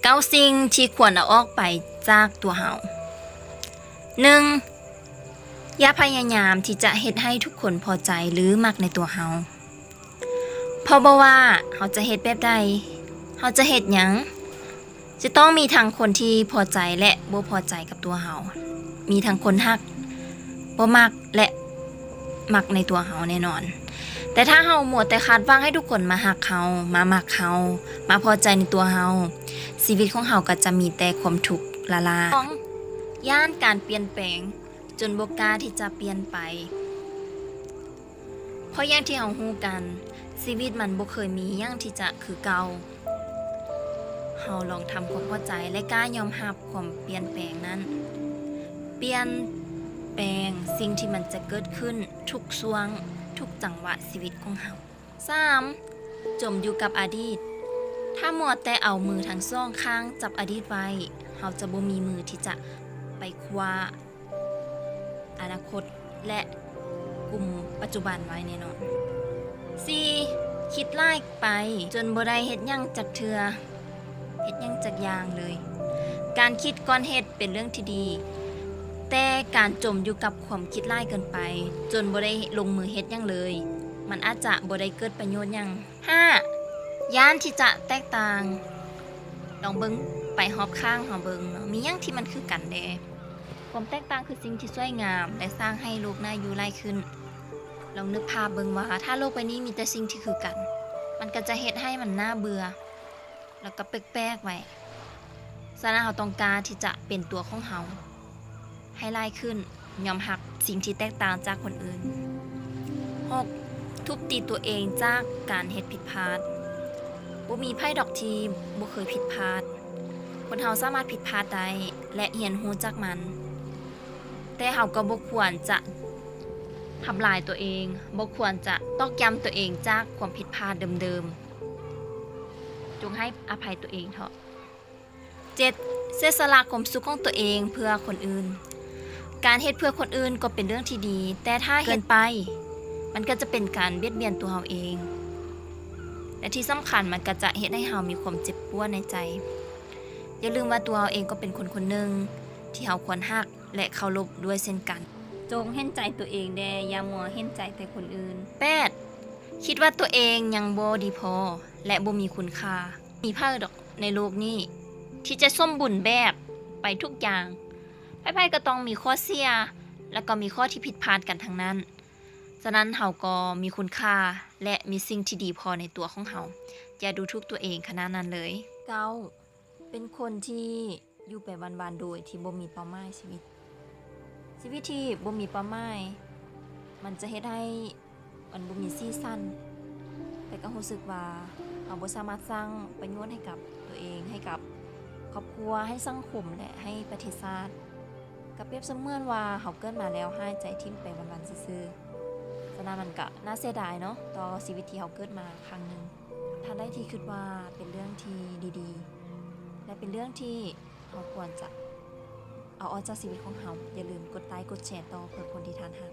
ເກົ້າສິ່ງທີ່ຄວນເອົາອອກໄປຈາກຕົວເຮົາ. ໜຶ່ງ, ຢ່າພະຍາຍາມທີ່ຈະເຮັດໃຫ້ທຸກຄົນພໍໃຈ ຫຼື ມັກໃນຕົວເຮົາ. ເພາະບໍ່ວ່າເຮົາຈະເຮັດແບບໃດ, ເຮົາຈະເຮັດຫຍັງ, ຈະຕ້ອງມີທັງຄົນທີ່ພໍໃຈ ແລະ ບໍ່ພໍໃຈກັບຕົວເຮົາ, ມີທັງຄົນຮັກ, ບໍ່ມັກ ແລະ ມັກໃນຕົວເຮົາແນ່ນອນ. ແຕ່ຖ້າເຮົາມົວແຕ່ຄາດຫວັງໃຫ້ທຸກຄົນມາຮັກເຮົາ, ມາມັກເຮົາ, ມາພໍໃຈໃນຕົວເຮົາ, ຊີວິດຂອງເຮົາກໍຈະມີແຕ່ຄວາມທຸກລ້າໆ. ສອງ, ຢ້ານການປ່ຽນແປງ ຈົນບໍ່ກ້າທີ່ຈະປ່ຽນໄປ. ເພາະຢ່າງທີ່ເຮົາຮູ້ກັນ, ຊີວິດມັນບໍ່ເຄີຍມີຫຍັງທີ່ຈະຄືເກົ່າ. ເຮົາລອງທຳຄວາມເຂົ້າໃຈ ແລະ ກ້າຍອມຮັບຄວາມປ່ຽນແປງນັ້ນ. ປ່ຽນແປງສິ່ງທີ່ມັນຈະເກີດຂຶ້ນທຸກຊ່ວງ, ທຸກຈັງຫວະຊີວິດຂອງເຮົາ. ສາມ, ຈົມຢູ່ກັບອະດີດ. ຖ້າມົວແຕ່ເອົາມືທັງສອງຂ້າງຈັບອະດີດໄວ້, ເຮົາຈະບໍ່ມີມືທີ່ຈະໄປຄວ້າ ອະນາຄົດ ແລະ ກຸມປັດຈຸບັນໄວ້ແນ່ນອນ. ສີ່, ຄິດຫຼາຍໄປຈົນບໍ່ໄດ້ເຮັດຫຍັງຈັກເທື່ອ, ເຮັດຫຍັງຈັກຢ່າງເລີຍ. ການຄິດກ່ອນເຮັດເປັນເລື່ອງທີ່ດີ, ແຕ່ການຈົມຢູ່ກັບຄວາມຄິດຫຼາຍເກີນໄປ ຈົນບໍ່ໄດ້ລົງມືເຮັດຫຍັງເລີຍ, ມັນອາດຈະບໍ່ໄດ້ເກີດປະໂຫຍດຫຍັງ. ຫ້າ, ຢ້ານທີ່ຈະແຕກຕ່າງ. ລອງເບິ່ງໄປຮອບຂ້າງເຮົາເບິ່ງເນາະ, ມີຫຍັງທີ່ມັນຄືກັນແດ່? ຄວາມແຕກຕ່າງຄືສິ່ງທີ່ສວຍງາມ ແລະ ສ້າງໃຫ້ໂລກໜ້າຢູ່ຫຼາຍຂຶ້ນ. ລອງນຶກພາບເບິ່ງວ່າ ຖ້າໂລກໃບນີ້ມີແຕ່ສິ່ງທີ່ຄືກັນ, ມັນກໍຈະເຮັດໃຫ້ມັນໜ້າເບື່ອ ແລ້ວກໍແປກໆໄວ້. ສະນັ້ນ ເຮົາຕ້ອງກ້າທີ່ຈະເປັນຕົວຂອງເຮົາໃຫ້ຫຼາຍຂຶ້ນ, ຍອມຮັບສິ່ງທີ່ແຕກຕ່າງຈາກຄົນອື່ນ. ຫົກ, ທຸບຕີຕົວເອງຈາກການເຮັດຜິດພາດ. ບໍ່ມີໃຜດອກທີ່ບໍ່ເຄີຍຜິດພາດ. ຄົນເຮົາສາມາດຜິດພາດໄດ້ ແລະ ຮຽນຮູ້ຈາກມັນ. ແຕ່ເຮົາກໍບໍ່ຄວນຈະທຳລາຍຕົວເອງ, ບໍ່ຄວນຈະຕອກຢ້ຳຕົວເອງຈາກຄວາມຜິດພາດເດີມໆ. ຈົ່ງໃຫ້ອະໄພຕົວເອງເຖາະ. ເຈັດ, ເສຍສະຫຼະຄວາມສຸກຂອງຕົວເອງເພື່ອຄົນອື່ນ. ການເຮັດເພື່ອຄົນອື່ນກໍເປັນເລື່ອງທີ່ດີ, ແຕ່ຖ້າເຮັດເກີນໄປ, ມັນກໍຈະເປັນການບຽດບຽນຕົວເຮົາເອງ ແລະ ທີ່ສຳຄັນ, ມັນກໍຈະເຮັດໃຫ້ເຮົາມີຄວາມເຈັບປວດໃນໃຈ. ຢ່າລືມວ່າຕົວເຮົາເອງກໍເປັນຄົນຄົນໜຶ່ງທີ່ເຮົາຄວນຮັກ ແລະ ເຄົາລົບດ້ວຍເຊັ່ນກັນ. ຈົ່ງເຫັນໃຈຕົວເອງແດ່, ຢ່າມົວເຫັນໃຈແຕ່ຄົນອື່ນ. ແປດ, ຄິດວ່າຕົວເອງຍັງບໍ່ດີພໍ ແລະ ບໍ່ມີຄຸນຄ່າ. ມີໃຜດອກໃນໂລກນີ້ທີ່ຈະສົມບູນແບບໄປທຸກຢ່າງ. ໃຜໆກໍຕ້ອງມີຂໍ້ເສຍ ແລະ ກໍມີຂໍ້ທີ່ຜິດພາດກັນທັງນັ້ນ. ສະນັ້ນ ເຮົາກໍມີຄຸນຄ່າ ແລະ ມີສິ່ງທີ່ດີພໍໃນຕົວຂອງເຮົາ. ຢ່າດູຖູກຕົວເອງຂະໜາດນັ້ນເລີຍ. ເກົ້າ, ເປັນຄົນທີ່ຢູ່ໄປວັນໆໂດຍທີ່ບໍ່ມີເປົ້າໝາຍຊີວິດ. ຊີວິດທີ່ບໍ່ມີເປົ້າໝາຍ ມັນຈະເຮັດໃຫ້ມັນບໍ່ມີສີສັນ, ແຕ່ກໍຮູ້ສຶກວ່າເຮົາບໍ່ສາມາດສ້າງປະໂຫຍດໃຫ້ກັບຕົວເອງ, ໃຫ້ກັບຄອບຄົວ, ໃຫ້ສັງຄົມ ແລະ ໃຫ້ປະເທດຊາດ. ກໍປຽບສະເໝືອນວ່າເຮົາເກີດມາແລ້ວຫາຍໃຈຖິ້ມໄປວັນໆຊື່ໆ. ສະນັ້ນມັນກະໜ້າເສຍດາຍເນາະ ຕໍ່ຊີວິດທີ່ເຮົາເກີດມາຄັ້ງໜຶ່ງ. ທ່ານໃດທີ່ຄິດວ່າເປັນເລື່ອງທີ່ດີໆ ແລະ ເປັນເລື່ອງທີ່ເຮົາຄວນຈະເອົາອອກຈາກຊີວິດຂອງເຮົາ, ຢ່າລືມກົດໄລກ໌ ກົດແຊຕໍ່ເພື່ອຄົນທີ່ທ່ານຮັກ.